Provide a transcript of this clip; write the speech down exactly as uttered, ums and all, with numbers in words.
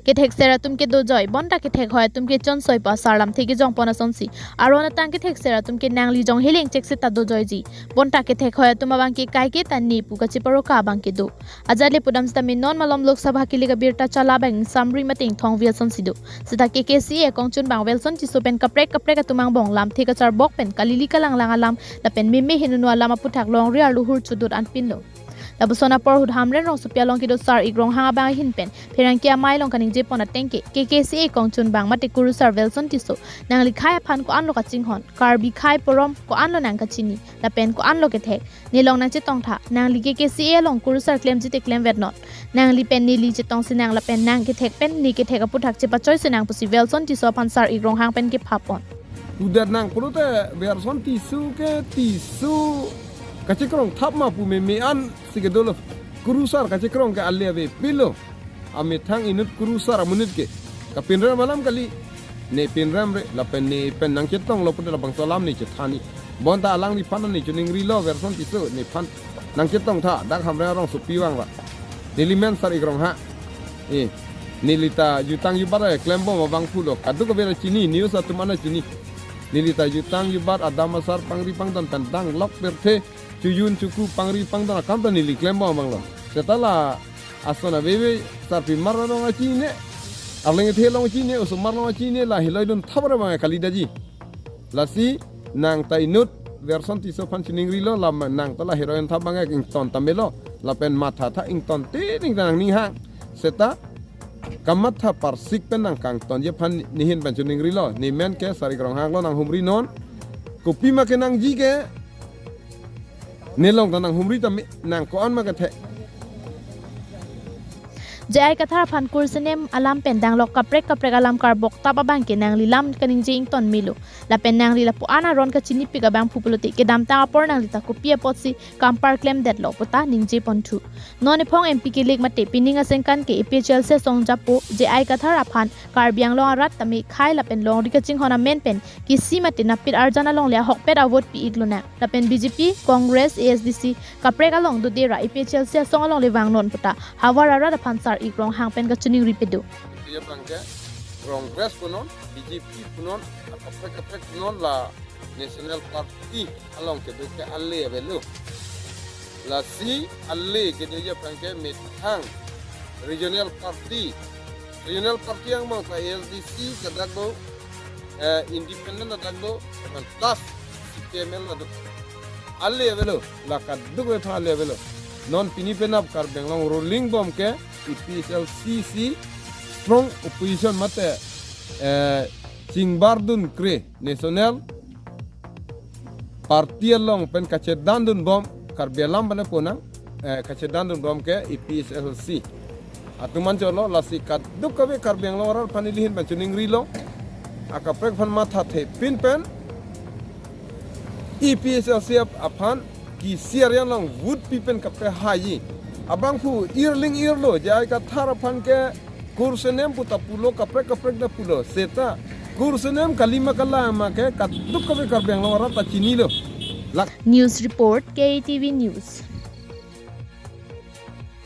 Kethekser atum ke dojoi, bonta kethek hoi atum ke chonsoi pu asar lamthe kejongpon asonsi. Aron atang kethekser atum ke nangli jong heleng chek seta dojoiji. Bonta kethek hoi atum abang ke kaike ta ne pu kachiparoka abang kedo. Ajat le pudam sitame non malom Lok Sabha kilik abirta chala abang samri mate ingthongvi asonsi do. Seta K K C A kongchunbang Welson Tisso pen kaprek kaprek atum angbong lamthe kacharbok pen kalili kalanglang alam lapen meme henunu alam aputhak longri arlo hur chudut anpinlo. Lapuson apor ahut Hamren rongsopi along kedo Sar-ik Ronghang abang ahin pen pherangke amei along kaningjepon ateng ke K K C A kongchunbang mate kurusar Welson Tisso, nangli khei aphan ko-anlo kachinghon, Karbi khei porom ko-anlo nangkachini, lapen ko-anlo kethek, nelong nangchetongtha, nangli K K C A along kurusar klemji te klemvetnon, nangli pen neli chetongsinang lapen nang kethek pen ne kethek aputhak chepachoi sinang pusi Welson Tisso aphan Sar-ik Ronghang pen kepapon. Pudet nang pulote Welson Tisso ke Tisso kachekrong thap ma pu meme ansi kedolo. Kurusar kachekrong ke ale avepinlo. Amethang inut kurusar amonit ke kapinrem alam kali. Ne pinremre lapen ne pen nangchetonglo pulote labangso alam ne chethanji. Bonta alangliphan ne chiningrilo Welson Tisso nephan nangchetongtha dak Hamren rongsopi vangva. Neli men Sar-ik Ronghang. Eh, nelita jutang jubat klembom abang pulo. Kadokave chini, news atum an chini. Nelita jutang jubat adam asar pangri pangdon pen danglok pirthe, chojun choku pangri pangdon akam ta neli klembom abanglo. Seta la ason aveve sarpimar along achine, arleng kethe along achine, osomar along achine, la heloidun thapre abang kalidaji. Lasi nang ta inut Welson Tisso aphan chiningrilo, la nang ta la heroin thap abang ington tame lo, lapen mathatha ington tining ta nangning hang. Seta kamatha parsik pen nangkangtonji aphan nehin pen chiningrilo. Ne men ke Sar-ik Ronghanglo, nanghumrinon. Kopima kenangji ke nelong ta nanghumri tame, nang ko-an ma kethek. J I Kathar aphan kursenem alam pen danglok kaprek kaprek alam karbok tap abang ke nangli lam kaningje ington melo. Lapen nangli lapu-an aron kachinipik abang phu pulote kedamtang apor nangli ta kopi apotsi kampar klemdetlo puta ningjeponthu. Non ephong M P kilik mate pining asengkan ke A P H L C asong japo J I Kathar aphan Karbi Anglong arat tame khei lapen longri kachinghon amen pen kisi mate napit arjan alongle ahokpet avote pi-iklonang. Lapen B J P, Congress, A S D C kaprek along dodera A P H L C asong alongle vangnon puta havar arat aphan Sar-ik Ronghang pen kachiningri pedo. Dia bangke Congress punon, B J P punon, kaprek kaprek punon, la National Party along kedo ke ale avelo. Lasi ale kedoji aphrang ke methang regional party. Regional party angbong ta A S D C kadak do, eh, independent adak do, plus C P M L adak do. Ale avelo, la kadokave aphan ale avelo. Non pini penap Karbi Anglong ruling bom ke A P H L C si strong opposition mate, eh, chingbar dun kre national party along pen kachedandun bom, Karbi alam pen ponang, eh, kachedandun bom ke A P H L C atum anchotlo. Lasi kadokave Karbi Anglong arat aphan nelihin pen chiningrilo. Akaprek aphan mathathepin pen A P H L C ap-, aphan kisi aryan along vote pi pen kapehaiji. Abangphu irling irlo, J I Kathar aphan ke kursenem puta pulo, kaprek kaprek ta pulo. Seta kursenem kali ma kalang ma ke kadokave Karbi Anglong arat ta chinilo. Lak- News report, K A T V News.